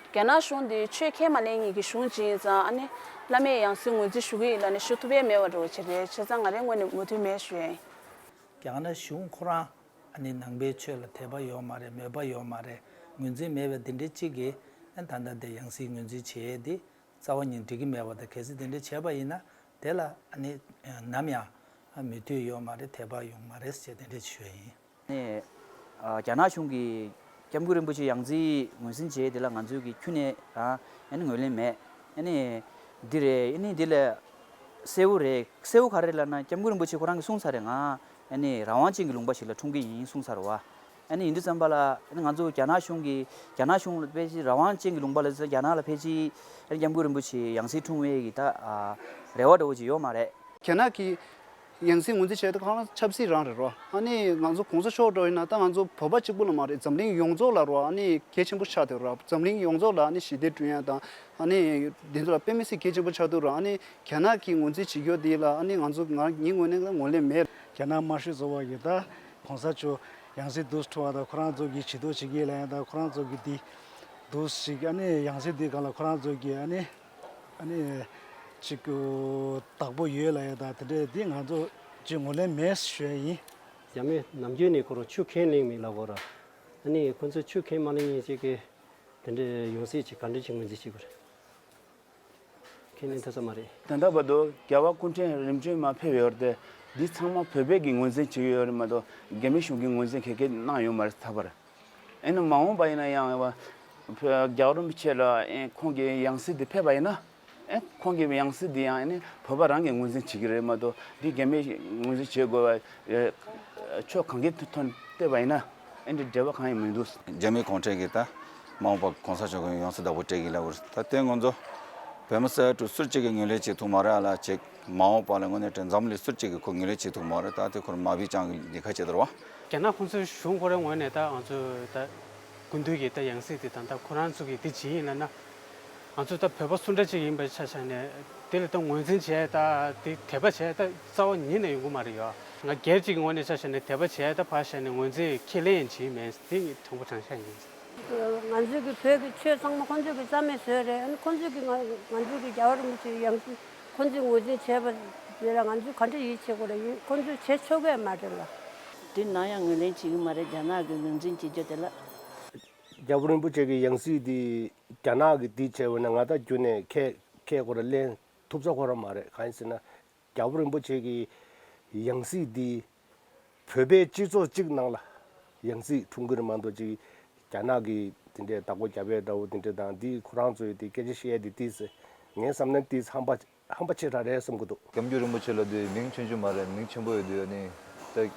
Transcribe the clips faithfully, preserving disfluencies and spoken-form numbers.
རྒྱ་ནག་གཞུང་འདི་ཆོས་ཁས་མ་ལེན་མཁན་གྱི་གཞུང་ཅིག་ཡིན་ཙང་། ཨ་ནི་བླ་མས་ཡང་སྲིད་ངོས་འཛིན་ཞུ་གི་ཡིན་ལབ་ནས་ཞུ་ཐུབ་ཡས་མེད་པ་འདྲ་བོ་ཅིག་རེད། བྱས་ཙང་ང་རའི་ངོས་ནས་མོས་མཐུན་མེད་ཞུ་ཡས་ཡིན། རྒྱ་ནག་གཞུང་ཁོ་རང་ཨ་ནི་ནང་པའི་ཆོས་ལ་དད་པ་ཡོད་མ་རེད། མོས་པ་ཡོད་མ་རེད། ངོས་འཛིན་མེད་པའི་དེ་འདྲའི་གཅིག་གིས་ཨ་ད་ལྟ་དེ་ཡང་སྲིད་ངོས་འཛིན་བྱེད་ཡས་དེ་རྩ་བ་ཉིད་འགྲིག་གི་མེད་པ་དང་། གལ་སྲིད་དེ་འདྲ་བྱས་པ་ཡིན་ན་དེ་ལ་ཨ་ནི་ནམ་ཡང་མོས་མཐུན་ཡོད་མ་རེད། དད་པ་ཡོད་མ་རེད་ཅེས་དེ་འདྲ་ཞུ་ཡས་ཡིན། ནས། ཨ། རྒྱ་ནག་གཞུང་གིས་སྐྱབས་མགོན་རིན་པོ་ཆེ་ཡང་སྲིད་ངོས་འཛིན་བྱས་དེ་ལ་ང་ཚོས་ཀྱིས་ཁྱོན་ནས་རང་ཨ་ནི་ངོས་ལེན་མེད། ཨ་ནི་འདི་རེད། ཨ་ནི་འདི་ལས་གསལ་བོ་རེད། གསལ་བོ་ག་རེ་ལབ་ན། སྐྱབས་མགོན་རིན་པོ་ཆེ་ཁོ་རང་གིས་གསུངས་ཚར་རེད། ང་ཨ་ནི་རང་དབང་ཅན་གྱི་ལུང་པ་ཞིག་ལ་འཁྲུངས་ཀྱི་ཡིན་གསུངས་ཚར་བ། ཨ་ནི་ཡིན་དུས་ཙམ་པ་ལ་ཨ་ནི་ང་ཚོ་རྒྱ་ནག་གཞུང་གིས་རྒྱ་ནག་གཞུང་ལ་ཕལ་ཆེར་རང་དབང་ཅན་གྱི་ལུང་པ་ལ་ཟེར། རྒྱ་ནག་ལ་ཕལ་ཆེར་ཨ་ནི་སྐྱབས་མགོན་རིན་པོ་ཆེ་ཡང་སྲིད་འཁྲུངས་པའི་གི་ད་ཨ་རེ་བ་འདྲ་བོ་ཅིག་ཡོད་མ་རེད། རྒྱ་ནག་གི་ཡང་སྲིད་ངོས་འཛིན་བྱས་ཏེ་ཁོ་རང་ཆབ་སྲིད་རང་རེད་རོ། ཨ་ནི་ང་ཚོ་གོང་ས་མཆོག་འདྲ་ཡིན་ན་ད་ང་ཚོ་བོད་པ་གཅིག་པུ་ལ་མ་རེད། འཛམ་གླིང་ཡོངས་རྫོགས་ལ་རོ། ཨ་ནི་གལ་ཆེན་པོ་ཆགས་བསྡད་རོ། འཛམ་གླིང་ཡོངས་རྫོགས་ལ་ཨ་ནི་ཞི་བདེ་བསྐྲུན་ཡ་དང་། ཨ་ནི་འདི་ཚོ་ལ་དཔེ་མི་སྲིད་གལ་ཆེན་པོ་ཆགས་འདུག་རོ། ཨ་ནི་རྒྱ་ནག་གིས་ངོས་འཛིན་བྱེད་རྒྱུ་འདི་ལ་ཨ་ནི་ང་ཚོ་ང་ངའི་ངོས་ནས་ངོས་ལེན་མེད། རྒྱ་ནག་དམར་ཤོག་ཚོགས་པ་གིས་ད་གོང་ས་མཆོག་ཡང་སྲིད་འདུག་འཁྲུངས་པ་དང་། ཁོ་རང་ཚོ་གིས་བྱེད་དོ་བྱེད་ཀྱི་ལབ་ཡ་དང་། ཁོ་རང་ཚོ་གིས་འདི་འདུག་ཞིག་ཨ་ནི་ཡང་སྲིད་འདི་སྒང་ལ་ཁོ་རང་ཚོ་གིས་ཨ་ནི། ཨ་ནི་ཅིག་བདག་པོ་ཡོད་ལབ་ཡ་དང་དེ་འདྲས་འདི་ང་ཚོ་ཅིག་ངོས་ལེན་མེད་ཞུ་ཡ་ཡིན། རྒྱ་མི་ནམ་རྒྱུན་ནས་ཁོ་རང་ཆོས་ཁས་ལེན་མེད་ལབ་གོ་ར། ཨ་ནི་ཁོ་ཚོས་ཆོས་ཁས་མ་ལེན་མཁན་ཅིག་གིས་དེ་འདྲས་ཡང་སྲིད་ཅིག་ག་འདྲས་ཅིག་ངོས་འཛིན་བྱེད་དགོས་རེད། ཁས་ལེན་ཐུབ་ས་མ་རེད། ད་ལྟ་བར་དུ་རྒྱལ་བ་སྐུ་ཕྲེང་རིམ་བྱོན་མར་ཕེབས་ཡོད་རེད་དེ། འདི་ཚང་མ་བོད་པས་ཀྱི་ངོས་འཛིན་བྱེད་ཀྱི་ཡོད་རེད་མ་གཏོགས་རྒྱ་མི་གཞུང་གིས་ངོས་འཛིན་ག་གེ་གནང་ཡོད་མ་རེད་ད་བར། ཨེ་ནི་མ་འོངས་པ་ཡིན་ན་ཡང་རྒྱལ་བ་རིན་པོ་ཆེ་ལ་ཨེ་ཁོང་གི་ཡང་སྲིད་དེ་ཕེབས་པ་ཡིན་ན། ཨེ་ཁོང་གི་ཡང་སྲིད་དེ་ཡང་ཨེ་ནི་བོད་པ་རང་གིས་ངོས་འཛིན་བྱེད་ཀྱི་རེད་མ་གཏོགས་འདི་རྒྱ་མིས་ངོས་འཛིན་བྱེད་དགོས་པ་ཨེ་ཕྱོགས་གང་གི་ཐོག་ནས་བལྟས་པ་ཡིན་ན་ཨེ་འདི་འབྲེལ་བ་གང་ཡང་མི་འདུག་རྒྱ་མིའི་གུང་ཁྲན་གྱིས་ད་མ་འོངས་པ་གོང་ས་མཆོག་གི་ཡང་སྲིད་བདག་པོ་སྤྲད་ཀྱི་ལབ་པ་རེད། ད་དེ་ང་ཚོ་བོད་མི་ས་ཡ་དྲུག་སུ་གཅིག་གིས་ངོས་ལེན་བྱེད་ཐུབ་མ་རེད་ལ། ཅིག་མ་འོངས་པ་ལ་དངོས་གནས་དྲང་འཛམ་གླིང་སུ་གཅིག་གིས་ཁོ་ངོས་ལེན་བྱེད་ཐུབ་མ་རེད། ད་དེ་ཁོར་མ་བི་ཅང་གི་ལས་ཀ་བྱེད་དོ་ར་བ། རྒྱ་ནག་ཁོང་ཚོའི་གཞུང་ཁོ་རའི་ངོས་ནས་ད་ང་ཚོ་ད་སྐུ་མདུན་གྱི་ད་ཡང་སྲིད་དེ་ད་ད་ཁོ་རང་ཚོ་གིས་དེ་བྱེད་ཡིན་ལབ་ན། ང་ཚོ་ད་བོད་པ་སུ་འདྲ་ཅིག་ཡིན་པའི་ཆ་བཞག་ནས་དེ་ལ་ད་ངོས་འཛིན་བྱས་ད་དེ་དད་པ་བྱས་ད་རྩ་བ་ཉིད་ནས་ཡོང་གི་མ་རེད་ཡོ། ང་སྒེར་གཅིག་གི་ངོས་ནས་ཆ་བཞག་ནས་དད་པ་བྱས་ད་ཕར་བཞག་ནས་ངོས་འཛིན་ཁས་ལེན་བྱེད་མེད། དེ་ངས་དྲང་པོ་དྲང་བཞག་ཡིན། ང་ཚོའི་གི་བོད་ཀྱི་ཆོས་ཚང་མ་ཁོང་ཚོས་གི་རྩ་མེད་བཟོས་རེད། ཨ་ནི་ཁོང་ཚོས་གི་ང་ང་ཚོའི་གི་རྒྱལ་བ་རིན་པོ་ཆེའི་ཡང་སྲིད་ཁོང་ཚོས་ངོས་འཛིན་བྱས་པ་དེ་ལ་ང་ཚོས་ག་འདྲ་ཡིད་ཆེས་དགོས་རེད། ཡིན་ཁོང་ཚོས་བྱེད་ཆོག་གི་མ་རེད་ལ། དེ་ནང་ཡང་ངོས་ལེན་བྱེད་གི་མ་རེད། རྒྱ་ནག་གི་ངོས་འཛིན་བྱེད་རྒྱུ་དེ་ལ། རྒྱལ་བ་རིན་པོ་ཆེ་གི་ཡང་སྲིད་དེ་རྒྱ་ནག་གི་དེ་བྱས་པ་ན་ང་ད་རྒྱུན་ནས་ཁས་ཁས་ཁོ་ར་ལེན་ཐུབ་ས་ཁོ་ར་མ་རེད། གང་ཡིན་ཟེར་ན་རྒྱལ་བ་རིན་པོ་ཆེ་གི་ཡང་སྲིད་དེ་བོད་པའི་སྤྱི་ཚོགས་གཅིག་ནང་ལ་ཡང་སྲིད་འཁྲུངས་ཀྱི་རེད་མ་གཏོགས་ཅིག་རྒྱ་ནག་གི་དེ་འདྲའི་བདག་པོ་རྒྱབ་པའི་འདྲ་བོ་དེ་འདྲ་དང་། དེ་ཁོ་རང་ཚོའི་དེ་སྐད་ཆ་བཤད་ཡ་དེ་དེ་ཟེར་ངའི་བསམ་ན་དེ་ཧམ་པ་ཧམ་པ་ཆེ་དྲགས་རེད་བསམ་གྱི་འདུག་སྐྱབས་མགོན་རིན་པོ་ཆེ་ལ་དེ་མིང་ཆུང་ཆུང་མ་རེད། མིང་ཆེན་པོ་ཡོད་དུས་ཨ་ནི་ད་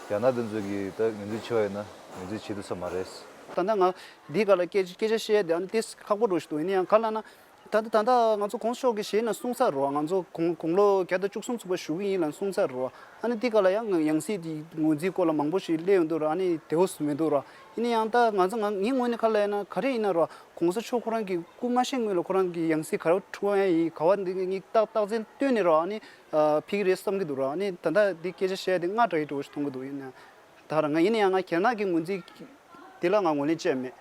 རྒྱ་ནག་དེ་ཚོ་གིས་ད་ངོས་འཛིན་བྱས་པ་ཡིན་ན་ངོས་འཛིན་བྱེད་ཐུབ་ས་མ་རེད། ད་ལྟ་ང་འདི་ག་ལ་སྐད་སྐད་ཆ་བཤད་ཡ་དེ་ཨ་ནི་དེ་ཁག་པོ་འགྲོ་ཞིག་འདུག་ཡིན་ན་ཡང་ག་ལ་ན། ད་ལྟ་ད་ལྟ་ང་ཚོ་གོང་ས་མཆོག་གིས་ཞེས་ན་གསུངས་ཚར་རོ། ང་ཚོ་དགུང་དགུང་ལོ་བརྒྱ་དང་བཅུ་གསུམ་ཚུགས་པ་བཞུགས་ཀྱི་ཡིན་ལབ་གསུངས་ཚར་རོ། ཨ་ནི་འདི་ག་ལ་ཡང་ཡང་སྲིད་ཀྱི་ངོས་འཛིན་སྐོར་ལ་མང་པོ་ཞིག་སླེབས་ཡོང་འདུག་ར། ཨ་ནི་དེ་འོ་སུ་མི་འདུག་ར། ཡིན་ན་ཡང་ད་ང་ཚོ་ང་ངའི་ངོས་ནས་ག་ལ་ཡིན་ན་ག་རེ་ཡིན་ན་ར། གོང་ས་མཆོག་ཁོ་རང་གི་སྐུ་མ་གཤེགས་སྔོན་ལ་ཁོ་རང་གི་ཡང་སྲིད་ག་རེ་འཁྲུངས་ཡ་ཡིན་ག་བ་འདི་ངས་རྟགས་རྟགས་མཚན་བཏོན་ནས་ར། ཨ་ནི་ཕིག་རེད་བསམ་གྱི་འདུག་ར། ཨ་ནི་ད་ལྟ་འདི་སྐད་ཆ་བཤད་དེ་སྔ་དྲགས་ཡི་འགྲོ་ཞིག་མཐོང་གི་འདུག་ཡིན་ན་ད་ར་ང་ཡིན་ན་ཡང་ང་རྒྱ་ནག་གི་ངོས་འཛིན་དེ་ལ་ང་ངོས་ལེན་བྱས་མེད།